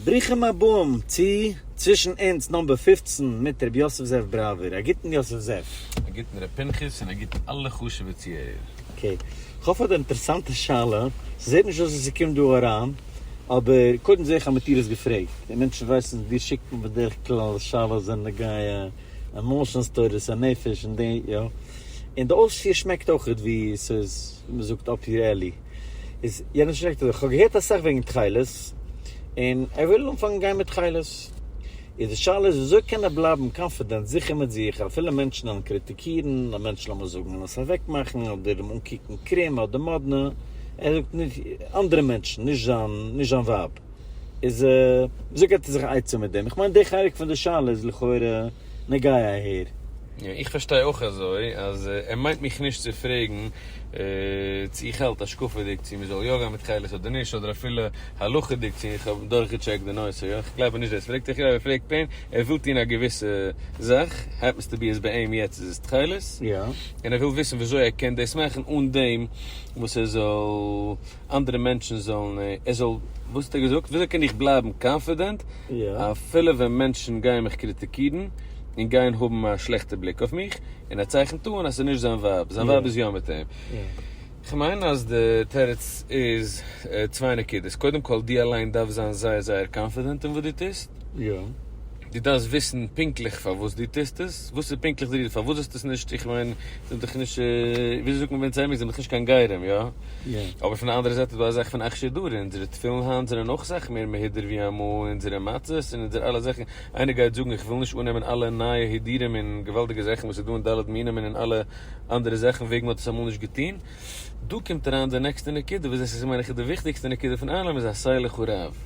ברוכים הבאים צו צווישן אונז number 15 מיט ר' יוסף זאב בראווער. א גוטן יוסף זאב. א גוטן ר' פנחס און א גוטן אלע חשוב'ע צוהערער. Okay, כ'האף אז די אינטערעסאנטע שאלה, ס'זעט נישט אויס ווי ס'קומט דא אריין, אבער קודם זעה איך אז מ'האט דיר עס געפרעגט, און מענטשן ווייסן דיר שיקט מען בדרך כלל שאלות זענען נוגע emotions תורת הנפש און די יא, און די אויספיר שמעקט אויכעט ווי ס'איז ווי מ'זאגט up your alley. איז יענער שרעקט אזוי, כ'האב געהערט אסאך וועגן תכלת, און ער וויל אנפאנגען גיין מיט תכלת. איז די שאלה איז וויאזוי קען ער בלייבן confident, זיכער מיט זיך, אפילו מענטשן וועלן קריטיקירן, אדער מענטשן לאמיר זאגן וועלן עס אוועקמאכן, אדער אים אנקוקן קרום אדער מאדנע, ער זאגט נישט, אנדערע מענטשן, נישט זיין, נישט זיין ווייב. איז וויאזוי געבט ער זיך א עצה מיט דעם? איך מיין די חלק פון די שאלה איז לכאורה נוגע אהער. יא, איך פארשטיי אויך אזוי, אז ער מיינט מיך נישט צו פרעגן צו איך האלט השקפה'דיג צו מ'זאל יא גיין מיט תכלת אדער נישט, אדער אפילו הלכה'דיג צו איך האב דורכגעטשעקט די נושא, יא, איך גלייב נישט דאס פרעגט ער, איך גלייב ער פרעגט plain, ער וויל טון א געוויסע זאך, happens to be אז ביי אים יעצט איז עס תכלת, און ער וויל וויסן וויאזוי ער קען דאס מאכן אן דעם וואס ער זאל. אנדערע מענטשן זאלן, ער זאל, וואס האט ער געזאגט? וויאזוי קען איך בלייבן confident אפילו ווען מענטשן גייען מיך קריטיקירן און גייען האבן א שלעכטע בליק אויף מיך, און ער צייכנט אן אז ס'איז נישט זיין ווייב, זיין ווייב איז יא מיט אים. כ'מיין אז די תירוץ איז צוויי נקודות, קודם כל דו אליין דארפסט זיין זייער זייער confident אין וואס דו טוסט, דו דארפסט וויסן פונקטליך פארוואס דו טוסט עס, וואס איז פונקטליך די reason פארוואס זאלסטו עס נישט, איך מיין, זענען דאך נישט, וויאזוי זאגט מען ווען צו זענען דאך נישט קיין גרים, יא? אבער פון די אנדערע זייט איז דא א זאך פון אכשר דרא, אונזערע תפילין היינט זענען אויך אסאך מער מהודר ווי אמאל, אונזערע מצות און אונזערע אלע זאכן, איינער גייט זאגן איך וויל נישט אננעמען אלע נייע הידורים און געוואלדיגע זאכן וואס איז דא אין ד' מינים און אין אלע אנדערע זאכן וועגן מ'האט עס אמאל נישט געטון, דא קומט אריין די נעקסטע נקודה וואס דאס איז מיין איך די וויכטיגסטע נקודה פון אלעם איז עשה לך רב.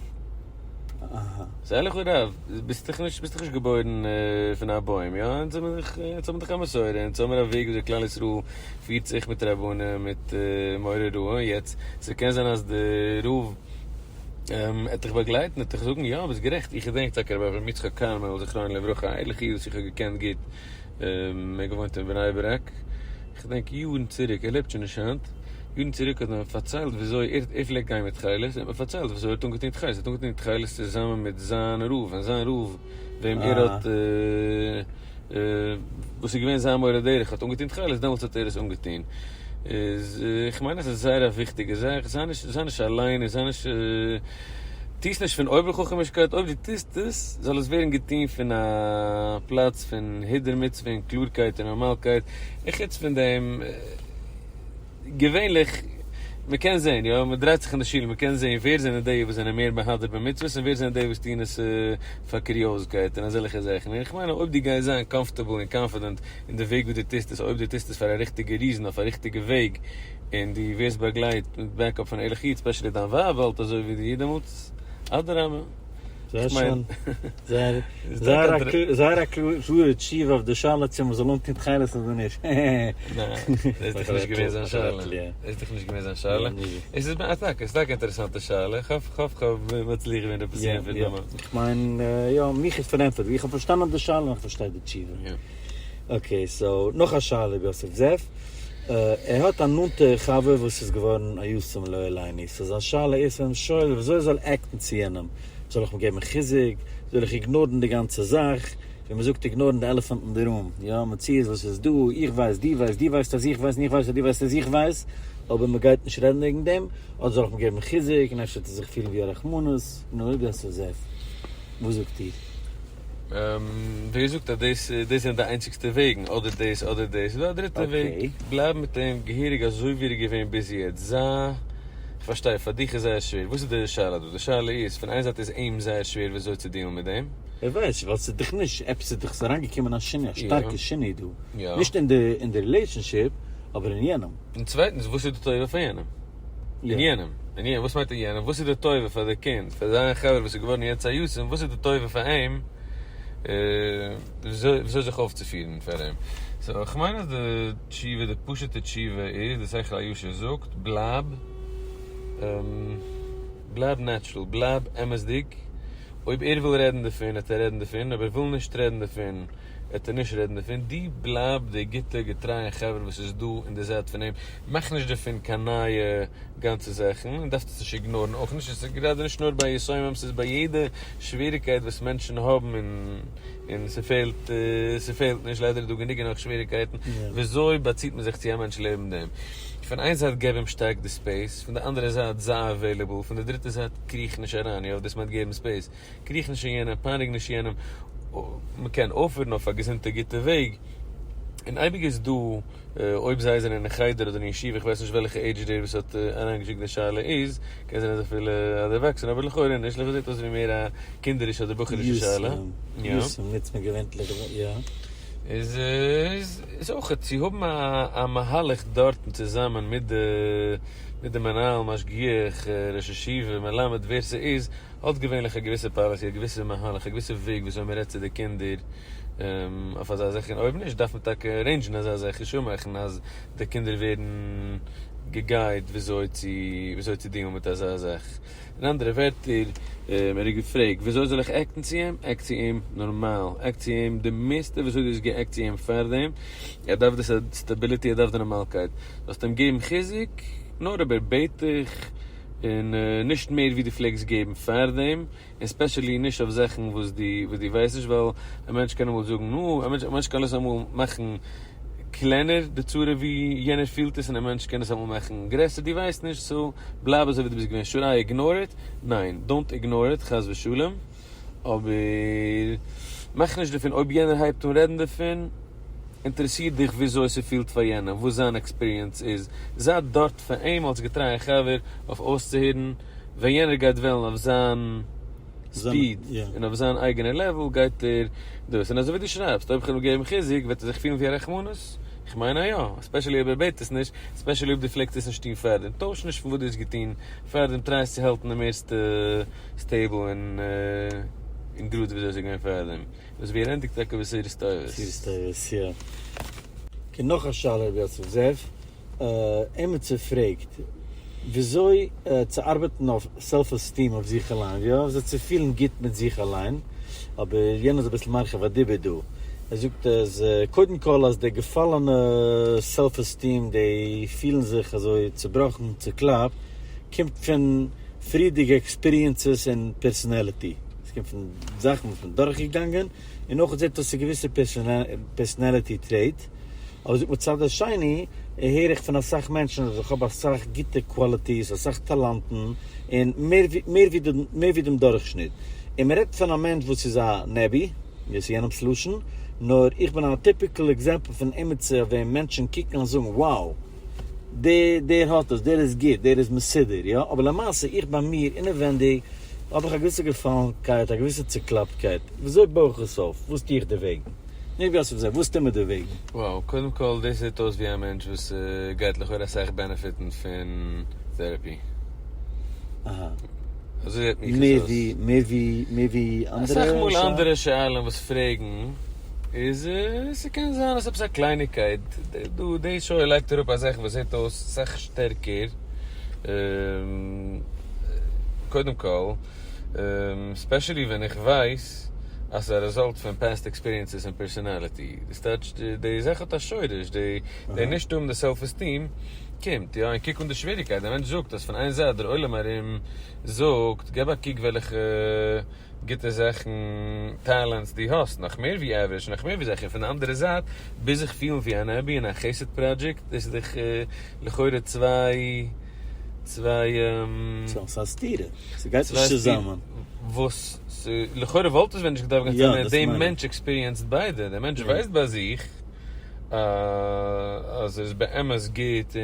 עשה לך רב, ביסט דאך נישט ביסט דאך נישט געבוירן פון א בוים, יא? אונז האבן דאך אונז האבן דאך א מסורה, אונז האבן א וועג וויאזוי כלל ישראל פירט זיך מיט רבנים מיט מורה הוראה, יעצט ס'קען זיין אז די רב עט דיך באגלייטן עט דיך זאגן יא ביסט גערעכט, איך געדענק טאקע רבי אברהם יצחק כרמל זכרונו לברכה א ערליכע איד וואס איך האב געקענט גוט, ער געוואוינט אין בני ברק, איך געדענק יארן צוריק, ער לעבט שוין נישט היינט, יארן צוריק האט ער מיר פארציילט וויאזוי ער ער פלעגט גיין מיט תכלת, ער האט מיר פארציילט וויאזוי ער האט אנגעטון תכלת, ער האט אנגעטון תכלת צוזאמען מיט זיין רב, און זיין רב וועם ער האט וואס איז געווען זיין מורה דרך האט אנגעטון תכלת, דעמאלטס האט ער עס אנגעטון. איז איך מיין אז עס איז זייער א וויכטיגע זאך, זיי נישט זיי נישט אליין און זיי נישט טוה עס נישט פון אויבערחכמישקייט, אויב דו טוסט עס זאל עס ווערן געטון פון א פלאץ פון הידור מצוה און קלארקייט און נארמאלקייט, און חוץ פון דעם געווענליך מען קען זען יא מען דרייט זיך אין די שול מען קען זען ווער זענען די וואס זענען מער מהדר במצוות און ווער זענען די וואס טוען עס פאר קוריאזקייט און אזעלכע זאכן, און איך מיין אויב דו גייסט זיין comfortable און confident אין די וועג ווי דו טוסט עס, אויב דו טוסט עס פאר א ריכטיגע reason אויף א ריכטיגע וועג, און דו ווערסט באגלייט מיט backup פון ערליכע איד, specially דיין ווייב האלט אזוי ווי דיר, דעמאלטס אדרבה. זייער שיין. זייער א קלארע תשובה אויף די שאלה צו מ'זאל אנטון תכלת אדער נישט. ניין, דאס איז דאך נישט געווען זיין שאלה. דאס איז דאך נישט געווען זיין שאלה. עס איז טאקע, עס איז טאקע אינטערעסאנטע שאלה. איך האף, כ'האף כ'האב מצליח געווען עפעס צו ענטפערן דערמיט. איך מיין, יא, מיך איז פארענטפערט. איך האב פארשטאנען די שאלה און איך פארשטיי די תשובה. Okay, so נאך א שאלה רבי יוסף זאב. ער האט א נאנטע חבר וואס איז געווארן א יתום לא עלינו, so זיין שאלה איז פון שואל וויאזוי ער זאל act ן צו יענעם, זאל איך אים געבן חיזוק, זאל איך ignore ן די גאנצע זאך, ווי מען זאגט ignore ן די elephant אין די room, יא, מציאות וואס איז דא, איך ווייס, דו ווייסט, דו ווייסט אז איך ווייס, און איך ווייס אז דו ווייסט אז איך ווייס, אבער מען גייט נישט רעדן וועגן דעם, אדער זאל איך אים געבן חיזוק און אפשר וועט ער זיך פילן ווי א רחמנות, נו רבי יוסף זאב, וואס זאגט איר? ווער זאגט אז דאס דאס זענען די איינציגסטע וועגן? אדער דאס אדער דאס. ס'איז דא א דריטע וועג. בלייב מיט אים געהעריג אזוי ווי ער איז געווען ביז יעצט. זיי, כ'פארשטיי, פאר דיך איז זייער שווער. וואס איז די שאלה דא? די שאלה איז, פון איין זייט איז אים זייער שווער ווי אזוי צו deal ן מיט דעם. איך ווייס, ווייל ס'איז דאך נישט, עפעס איז דאך אריינגעקומען א שינוי, א שטארקע שינוי דא. נישט אין די אין די relationship, אבער אין יענעם. און צווייטנס, וואס איז די טובה פאר יענעם? אין יענעם, אין יענעם, וואס מיינט אין יענעם? וואס איז די טובה פאר די קינד, פאר זיין חבר וואס איז געווארן יעצט א יתום, וואס איז די טובה פאר אים, וויאזוי זיך אויפצופירן פאר אים? so איך מיין אז די תשובה, די פשוט'ע תשובה איז, די שכל הישר זאגט, בלייב, בלייב natural, בלייב אמת'דיג, אויב ער וויל רעדן דערפון, וועט ער רעדן דערפון, אויב ער וויל נישט רעדן דערפון. וועט ער נישט רעדן דערפון, דו בלייב די גוטע געטרייע חבר וואס איז דא אין די זייט פון אים, מאך נישט דערפון קיין נייע גאנצע זאכן, און דארפסט עס נישט ignore ן אויך נישט, עס איז גראדע נישט נאר ביי יתומים, ס'איז ביי יעדע שוועריקייט וואס מענטשן האבן און און ס'פעלט ס'פעלט נישט, ליידער איז דא גענוג און נאך שוועריקייטן, וויאזוי באציט מען זיך צו א מענטש לעבן דעם? פון איין זייט געב אים שטארק די space, פון די אנדערע זייט זיי available, פון די דריטע זייט קריך נישט אריין, יא דאס מיינט געבן space, קריך נישט אין יענעם, פייניג נישט יענעם, מ'קען אויפהערן אויף א געזונטע גוטע וועג, און אייביג איז דא אויב זיי זענען אין חדר אדער אין ישיבה, איך ווייס נישט וועלכע עידזש דער וואס האט אריינגעשיקט די שאלה איז, קען זיין אז אפילו א דערוואקסענער, אבער לכאורה נישט, לכאורה זעט אויס ווי מער א קינדערישע אדער בחור'ישע שאלה. יתום נוצט מען געווענטליך, יא. איז איז אויך צו האבן א מהלך דארטן צוזאמען מיט די מיט די מנהל, משגיח, ראש ישיבה, מלמד, ווער ס'איז, האט געווענליך א געוויסע policy, א געוויסע מהלך, א געוויסע וועג וויאזוי מ'רעדט צו די קינדער אויף אזא זאך, און אויב נישט דארף מען טאקע arrange ן אזא זאך און sure מאכן אז די קינדער ווערן גע guide וויאזוי צו וויאזוי צו deal ן מיט אזא זאך. אין אנדערע ווערטער, ער האט געפרעגט וויאזוי זאל איך act ן צו אים? act צו אים נארמאל, act צו אים די מערסטע וויאזוי דו האסט גע act צו אים פארדעם, ער דארף די stability, ער דארף די נארמאלקייט, זאלסט אים געבן חיזוק נאר אויב ער בעט דיך, און נישט מער ווי דו פלעגסט געבן פארדעם, און specially נישט אויף זאכן וואס דו וואס דו ווייסט נישט, ווייל א מענטש קען אמאל זאגן נו, א מענטש קען עס אמאל מאכן קלענער די צרה ווי יענער פילט עס, און א מענטש קען עס אמאל מאכן גרעסער, דו ווייסט נישט, so בלייב אזוי ווי דו ביסט געווען, should I ignore it? ניין, don't ignore it חס ושלום, אבער מאך נישט דערפון, אויב יענער הייבט אן רעדן דערפון, אינטערעסיר דיך וויאזוי ס'פילט פאר יענעם, וואס זיין experience איז, זיי דארט פאר אים אלס געטרייע חבר אויף אויסצוהערן, ווען יענער גייט וועלן אויף זיין speed און אויף זיין אייגענע level גייט ער דאס, און אזוי ווי דו שרייבסט, אויב כ'וועל אים געבן חיזוק וועט ער זיך פילן ווי א רחמנות? כ'מיין אז יא, especially אויב ער בעט עס נישט, especially אויב דו פלעגסט עס נישט טון פארדעם, טויש נישט פון וואס דו האסט געטון פארדעם, try עס צו האלטן די מערסטע stable און גראד וויאזוי עס איז געווען פארדעם. וואס ווי ער ענדיגט טאקע בשורות טובות. בשורות טובות, יא. okay נאך א שאלה רבי יוסף זאב, עמיצער פרעגט וויאזוי צו ארבעטן אויף self esteem אויף זיך אליין, יא וויאזוי צו פילן גוט מיט זיך אליין, אבער יענער איז אביסל מרחיב הדיבור דא, ער זאגט אז קודם כל אז די געפאלענע self esteem, די פילן זיך אזוי צובראכן, צוקלאפט, קומט פון פריערדיגע experiences און personality. עס קומט פון זאכן וואס מען איז דורכגעגאנגען, און אויך זעט אויס צו געוויסע personality trait, אבער זאגט מצד השני הער איך פון אסאך מענטשן אז איך האב אסאך גוטע qualities, אסאך טאלאנטן, און מער מער ווי דעם דורכשניט. און מען רעדט פון א מענטש וואס איז א נעבי, דאס איז יענעמ'ס לשון, נאר איך בין א typical example פון עמיצער אויף וועם מענטשן קוקן און זאגן wow! דער דער האט עס, דער איז גוט, דער איז מסודר, יא, אבער למעשה איך ביי מיר אינעווענדיג האב איך א געוויסע געפאלנקייט, א געוויסע צוקלאפטקייט, וויאזוי בוי איך עס אויף, וואס טו איך דערוועגן? נו רבי יוסף זאב, וואס טוט מען דערוועגן? Wow, קודם כל דאס זעט אויס ווי א מענטש וואס גייט לכאורה אסאך benefit ן פון therapy. אהא. אזוי זעט מיך עס אויס. מער ווי מער ווי אנדערע אסאך מאל אנדערע שואלים וואס פרעגן איז ס'קען זיין אז עפעס א קלייניגקייט, דא די שואל לייגט אראפ א זאך וואס זעט אויס סאך שטערקער, קודם כל especially ווען איך ווייס אז ס'איז א result פון past experiences און personality, דאס טייטש די זאך האט א שורש, די נישט האבן די self esteem קומט, יא, און קוק אן די שוועריקייט, די מענטש זאגט אז פון איין זייט דער עולם ארום זאגט געב א קוק וועלכע גוטע זאכן, talents דו האסט, נאך מער ווי average, נאך מער ווי זיכער, פון די אנדערע זייט, ביז זיך פילן ווי א נעבי אין א חסד פראדזשעקט, דאס איז דאך לכאורה צוויי, צוויי. ס'איז א סתירה, ס'גייט נישט צוזאמען. וואס, לכאורה וואלט עס ווען נישט געדארפט גיין צוזאמען, דער מענטש experience ט ביידע, דער מענטש ווייסט ביי זיך אז ער איז באמת גוט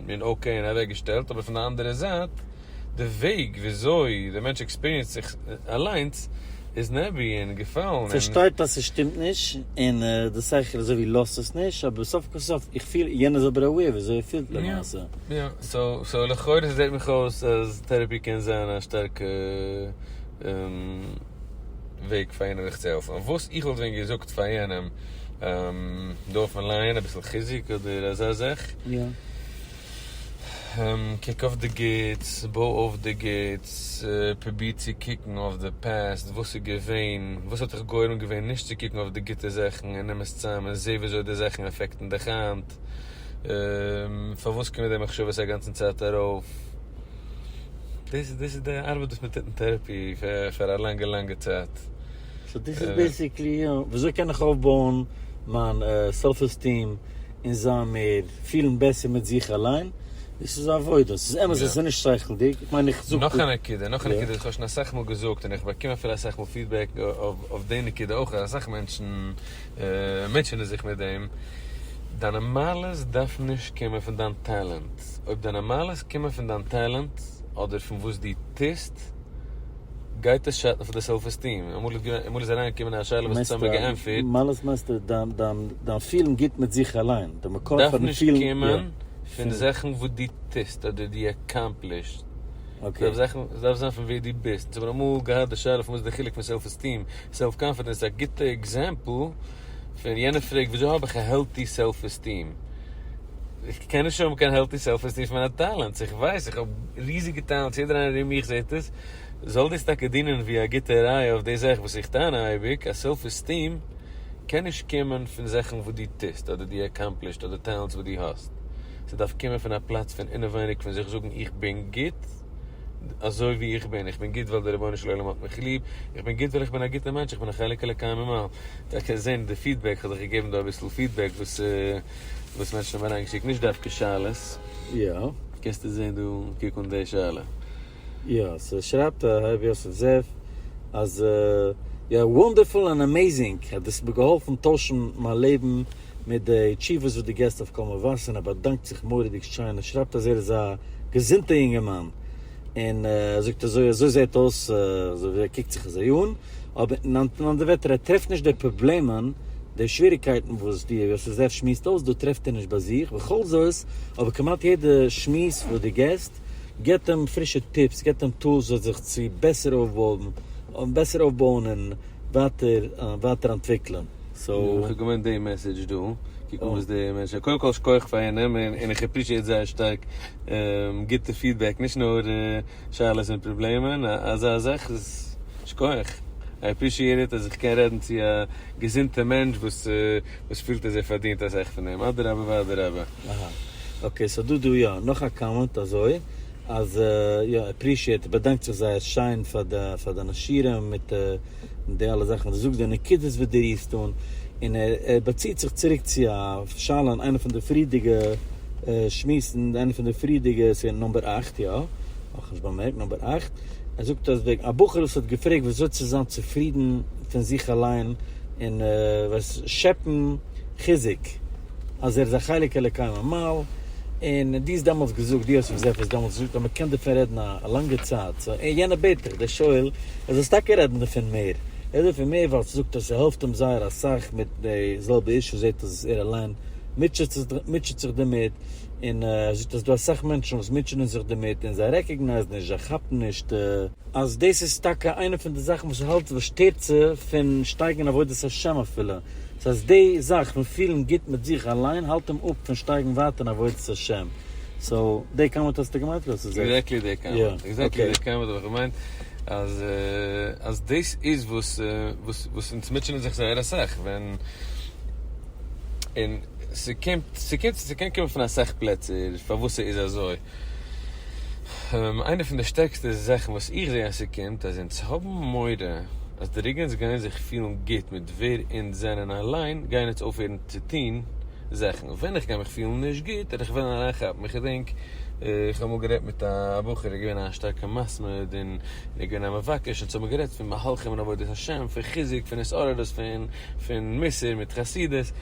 און okay און אוועקגעשטעלט, אבער פון די אנדערע זייט, די וועג וויאזוי די מענטש experience ט זיך אליינס איז נעבי און געפאלן און. פארשטייט אז ס'שטימט נישט און די שכל אזוי ווי לאזט עס נישט אבער סוף כל סוף איך פיל יענער איז אבער aware וויאזוי ער פילט למעשה. יא so so לכאורה ס'זעט מיך אויס אז therapy קען זיין א שטארקע וועג פאר יענעם זיך צו העלפן. וואס איך וואלט ווען געזאגט פאר יענעם דא אויפן line אביסל חיזוק אדער אזא זאך. יא. קוק אויף די גוטס, בוי אויף די גוטס, פרוביר צו קוקן אויף די past, וואס איז געווען, וואס האט דיך גורם געווען נישט צו קוקן אויף די גוטע זאכן, און נעם עס צאם און זע וויאזוי די זאכן affect ן דיך היינט, פארוואס קומען די מחשבות א גאנצן צייט ארויף. דאס איז די ארבעט וואס מען טוט אין therapy פאר א לאנגע לאנגע צייט. so דאס איז basically יא, וויאזוי קען איך אויפבויען מיין self esteem און זיין מער, פילן בעסער מיט זיך אליין, דאס איז א עבודה, ס'איז אמת אז ס'איז נישט שכל'דיג, איך מיין איך זאג. נאך א נקודה, נאך א נקודה וואס איך האב שוין אסאך מאל געזאגט און איך באקום אפילו אסאך מאל feedback אויף די נקודה אויך, אז אסאך מענטשן מוטשענען זיך מיט דעם, דיינע מעלות דארפן נישט קומען פון דיין טאלאנט, אויב דיינע מעלות קומען פון דיין טאלאנט אדער פון וואס דו טוסט, גייט עס שאטן פאר די self esteem, אמאל איז אריינגעקומען א שאלה וואס האט מיר געענטפערט. מעלות מיינסטו דיין פילן גוט מיט זיך אליין, די מקור דארף פארן נישט פילן, קומען פון זאכן וואס דו טוסט אדער דו accomplish סט, דארף זיין פון ווער דו ביסט, אונז האבן אמאל געהאט די שאלה פון וואס איז די חילוק פון self esteem, self confidence איז א גוטע example פון יענער פרעגט וויאזוי האב איך א healthy self esteem? איך קען נישט האבן קיין healthy self esteem פון מיינע talents, איך ווייס איך האב ריזיגע talents יעדער איינער ארום מיך זעט עס, זאל דאס טאקע דינען ווי א גוטע ראיה אויף די זאך וואס איך טענה אייביג אז self esteem קען נישט קומען פון זאכן וואס דו טוסט אדער דו accomplish סט אדער talents וואס דו האסט, ס'דארף קומען פון א פלאץ פון אינעווייניג פון זיך זאגן איך בין גוט אזוי ווי איך בין, איך בין גוט ווייל דער רבונו של עולם האט מיך ליב, איך בין גוט ווייל איך בין א גוטער מענטש, איך בין א חלק אלוקי ממעל. דו קענסט זען די feedback, כ'האב דיך געגעבן דא אביסל feedback וואס וואס מענטשן האבן אריינגעשיקט, נישט דווקא שאלות. יא. קענסטו זען דא, קוק אן די שאלה. יא, ס'שרייבט הרב יוסף זאב אז יא, wonderful and amazing, האט דאס מיר געהאלפן טוישן מיין לעבן מיט די תשובות וואס דו געסט אויף קול מבשר, און ער באדאנקט זיך מורא'דיג שיין, ער שרייבט אז ער איז א געזונטע יונגערמאן, און ער זאגט אזוי אזוי זעט אויס אזוי ווי ער קוקט זיך אזוי אן, אבער אין אנדערע ווערטער ער טרעפט נישט די פראבלעמען, די שוועריגקייטן וואס דו יוסף זאב שמועסט אויס דא טרעפט ער נישט ביי זיך, בכל זאת אבער כמעט יעדע שמועס וואס דו געסט געבט אים פרישע tips, געבט אים tools זיך צו בעסער אויפבויען, בעסער אויפבויען און ווייטער ווייטער אנטוויקלען. סאו. איך האב געמיינט די message דא, קוק אן וואס די מענטש, קודם כל שכוח פאר יענעם, און איך appreciate זייער שטארק גוטע feedback, נישט נאר שאלות און פראבלעמען, אזא זאך איז שכוח, I appreciate it אז איך קען רעדן צו א געזונטע מענטש וואס וואס פילט אז ער פארדינט אסאך פון דעם, אדרבה ואדרבה. אהא okay so דא דא יא נאך א comment אזוי אז יא appreciate באדאנקט זיך זייער שיין פאר די פאר דיינע שיעורים מיט די אלע זאכן וואס דו זאגסט די נקודות וואס דו רירסט אן און ער באציט זיך צוריק צו א שאלה אין איינע פון די פריערדיגע שמועסן איינע פון די פריערדיגע ס'איז number 8 יא האב איך נישט באמערקט number 8 ער זאגט אז וועגן א בחור וואס האט געפרעגט ווי אזוי צו זיין צופרידן פון זיך אליין און וואס שעפן חיזוק אז ער איז א חלק אלוקי ממעל, און דו האסט דעמאלטס געזאגט, דו האסט מיר עפעס דעמאלטס געזאגט אז מען קען דערפון רעדן א לאנגע צייט, so יענער בעט דיך, דער שואל, ער זאל טאקע רעדן דערפון מער, רעד דערפון מער ווייל ס'זאגט אז ס'העלפט אים זייער אסאך מיט די זעלבע issue, זעט אז ער אליין מוטשעט זיך דערמיט, און ער זאגט אז ס'דא אסאך מענטשן וואס מוטשענען זיך דערמיט און זיי recognize ן נישט, זיי כאפן נישט, אז דאס איז טאקע איינע פון די זאכן וואס האלט וואס שטערט זיי פון שטייגן אין עבודת השם אפילו, דאס הייסט די זאך פון פילן גוט מיט זיך אליין האלט אים אפ פון שטייגן ווייטער אין עבודת השם, so די comment האסטו געמיינט וואס איז עס? exactly די comment, exactly די comment האב איך געמיינט, אז אז דאס איז וואס וואס אונז מוטשענען זיך זייער אסאך ווען און ס'קומט ס'קומט ס'קען קומען פון אסאך פלעצער פארוואס ס'איז אזוי. איינע פון די שטערקסטע זאכן וואס איך זע אז ס'קומט, אז אונז האבן מורא אז די רגע אונז גייען זיך פילן גוט מיט ווער אונז זענען אליין, גייען אונז אויפהערן צו טון זאכן. ווען איך גיי מיך פילן נישט גוט, וועל איך וועלן אריינכאפן. איך געדענק איך האב אמאל גערעדט מיט א בחור, ער איז געווען א שטארקע מתמיד און ער איז געווען א מבקש, אונז האבן גערעדט פון מהלכים אין עבודת השם, פון חיזוק, פון התעוררות, פון מוסר מיט חסידות.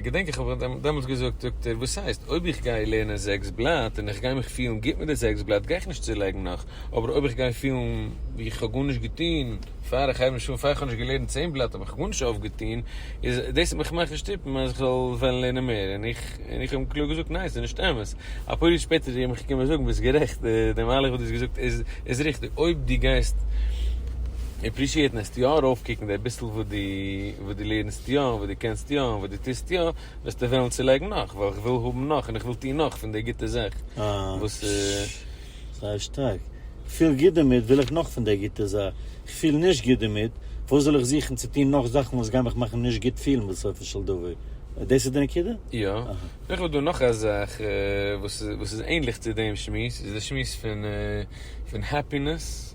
געדענק איך האב אים דעמאלטס געזאגט, זאגט ער, וואס הייסט, אויב איך גיי לערנען זעקס בלאט און איך גיי מיך פילן גוט מיט די זעקס בלאט גיי איך נישט צולייגן נאך, אבער אויב איך גיי פילן ווי איך האב גארנישט געטון פאר איך הייב נישט אן, פאר איך האב נישט געלערנט צען בלאט האב איך גארנישט אויפגעטון, איז דאס וועט מיך מאכן שטופן אז איך זאל וועלן לערנען מער, און איך און איך האב אים קלאר געזאגט ניין ס'איז נישט אמת, אפאר יאר שפעטער איז ער מיך געקומען זאגן ביסט גערעכט, די מהלך וואס דו האסט געזאגט איז איז ריכטיג, אויב דו גייסט. עפרישיעטן וועסטו יא ארויפקוקן די ביסל וואס דו וואס דו לערנסט יא און וואס דו קענסט יא און וואס דו טוסט יא, וועסטו וועלן צולייגן נאך, ווייל איך וויל האבן נאך און איך וויל טון נאך פון די גוטע זאך וואס. זייער שטארק. כ'פיל גוט דערמיט, וויל איך נאך פון די גוטע זאך. כ'פיל נישט גוט דערמיט, פארוואס זאל איך זוכן צו טון נאך זאכן וואס גייען מיך מאכן נישט גוט פילן בסופו של דבר? דאס איז די נקודה? יא. נאך איז דא נאך א זאך וואס איז ענליך צו דעם שמועס, איז די שמועס פון פון happiness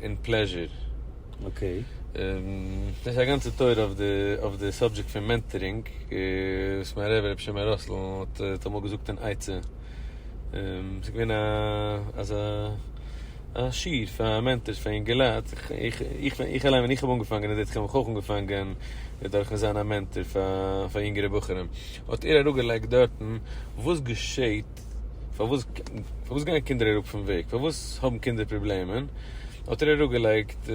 און pleasure. Okay. דאס איז א גאנצע תורה אויף די אויף די subject פון mentoring, וואס מיין רבי רבי שמעון ראסל האט אמאל געזאגט אן עצה. ס'איז געווען א אזא א שיעור פאר mentors פאר אינגעלייט, איך איך איך אליין ווען איך האב אנגעפאנגען אין די תחום האב איך אויך אנגעפאנגען דורכן זיין א mentor פאר פאר יונגערע בחורים, האט ער אראפגעלייגט דארטן וואס געשעט, פארוואס פארוואס גייען קינדער אראפ פון וועג, פארוואס האבן קינדער פראבלעמען, האט ער אראפגעלייגט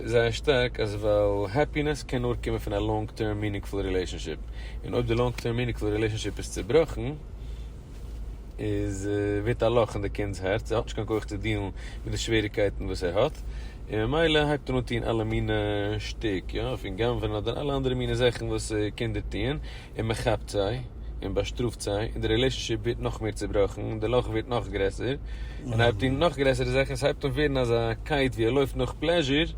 זייער שטארק אז ווייל happiness קען נאר קומען פון א long term meaningful relationship, און אויב די long term meaningful relationship איז צובראכן, איז ווערט א לאך אין די קינד'ס הארץ, ער האט נישט קיין כח צו deal ן מיט די שוועריגקייטן וואס ער האט, און ממילא הייבט ער אן טון אלע מינע שטיק, יא, פון גנב'ענען אדער אלע אנדערע מינע זאכן וואס קינדער טוען, און מען כאפט זיי, און באשטראפט זיי, און די relationship ווערט נאך מער צובראכן, און די לאך ווערט נאך גרעסער, און ער הייבט טון נאך גרעסערע זאכן, עס הייבט אן ווערן אזא קייט ווי ער לויפט נאך pleasure,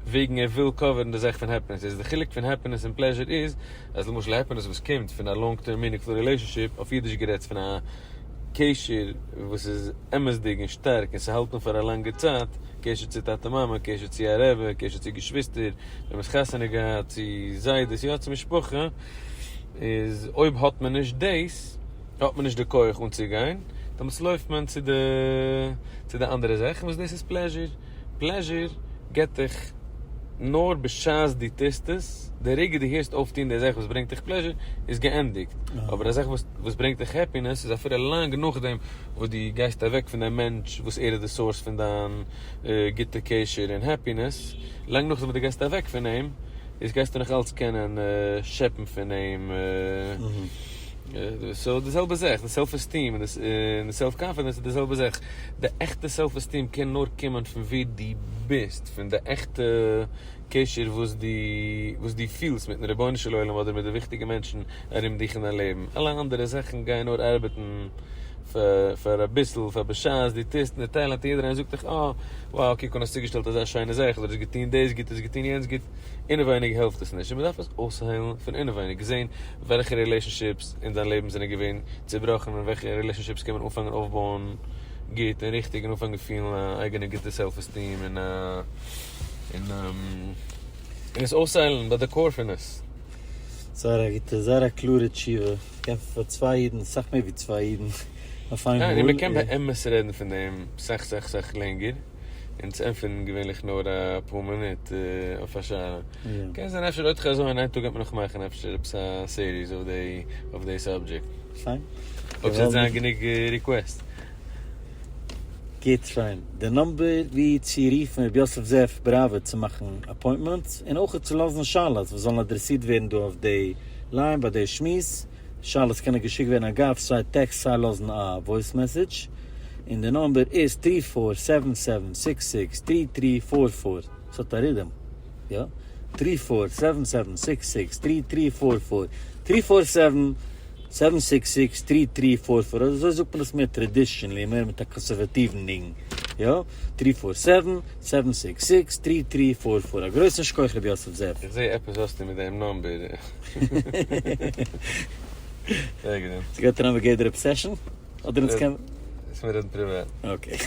וועגן ער וויל cover ן די זאך פון happiness, איז די חילוק פון happiness און pleasure איז, אז למשל happiness וואס קומט פון א long term meaningful relationship, אויף אידיש גערעדט פון א קשר וואס איז אמת'דיג און שטארק און ס'האלט אן פאר א לאנגע צייט, קשר צו טאטע מאמע, קשר צו א רבי, קשר צו געשוויסטער, ווען מ'איז חתונה געהאט, צו זיידעס, יא צו משפחה, איז אויב האט מען נישט דאס, האט מען נישט די כח אנצוגיין, דעמאלטס לויפט מען צו די צו די אנדערע זאכן וואס דאס איז pleasure. pleasure געבט דיך נאר בשעת דו טוסט עס, די רגע דו הערסט אויף טון די זאך וואס ברענגט דיך pleasure איז געענדיגט, אבער א זאך וואס ברענגט דיך happiness איז אפילו לאנג נאכדעם וואס דו גייסט אוועק פון דעם מענטש וואס ער איז די source פון דיין גוטע קשר און happiness, לאנג נאכדעם וואס דו גייסט אוועק פון אים איז גייסטו נאך אלץ קענען שעפן פון אים. So די זעלבע זאך, די self esteem און די self confidence איז די זעלבע זאך, די עכטע self esteem קען נאר קומען פון ווער דו ביסט, פון די עכטע קשר וואס דו וואס דו פילסט מיטן רבונו של עולם אדער מיט די וויכטיגע מענטשן ארום דיך אין דיין לעבן, אלע אנדערע זאכן גייען נאר ארבעטן פאר אביסל, פאר בשעת דו טוסט און די talent און יעדער איינער זאגט דיך אה, wow קוק אן האסט צוגעשטעלט אזא שיינע זאך, אדער האסט געטון דאס גוט, האסט געטון יענץ גוט. אינעווייניג העלפט עס נישט, און מען דארף עס אויסהיילן פון אינעווייניג, זען וועלכע relationships אין דיין לעבן זענען געווען צובראכן און וועלכע relationships קען מען אנפאנגען אויפבויען גוט און ריכטיג און אנפאנגען פילן א אייגענע גוטע self esteem און און עס אויסהיילן ביי די core פון עס. זייער א גוטע, זייער א קלארע תשובה, כ'קען פאר צוויי אידן, אסאך מער ווי צוויי אידן אויף איינמאל. ניין, מען קען באמת רעדן פון דעם סאך סאך סאך לענגער. אונז ענטפערן געווענליך נאר אפאר מינוט אויף א שאלה. קען זיין אפשר עוד חזון איין טאג גייט מען נאך מאכן אפשר עפעס א series אויף די אויף די subject. פיין. אויב ס'וועט זיין גענוג request. גוט פיין. די number ווי צו רופן ר' יוסף זאב בראווער צו מאכן appointments און אויך צו לאזן שאלות וואס זאלן אדרעסירט ווערן דא אויף די line ביי די שמועס. שאלות קענען געשיקט ווערן אגב סיי טעקסט סיי לאזן א voice message, און די number איז three four seven seven six six three three four four, ס'האט א rhythm, יא? three four seven seven six six three three four four, three four seven seven six six three three four four, אזוי זאגט מען עס מער traditionally, מער מיט א קאנסערוואטיוון ניגון, יא? three four seven seven six six three three four four, א גרויסן שכוח רבי יוסף זאב. איך זעה עפעס האסטו מיט דעם number. זייער גוט. ס'גייט אריין בגדר obsession? אדער אונז קען. עס מיר רעדן פריוואט. Okay.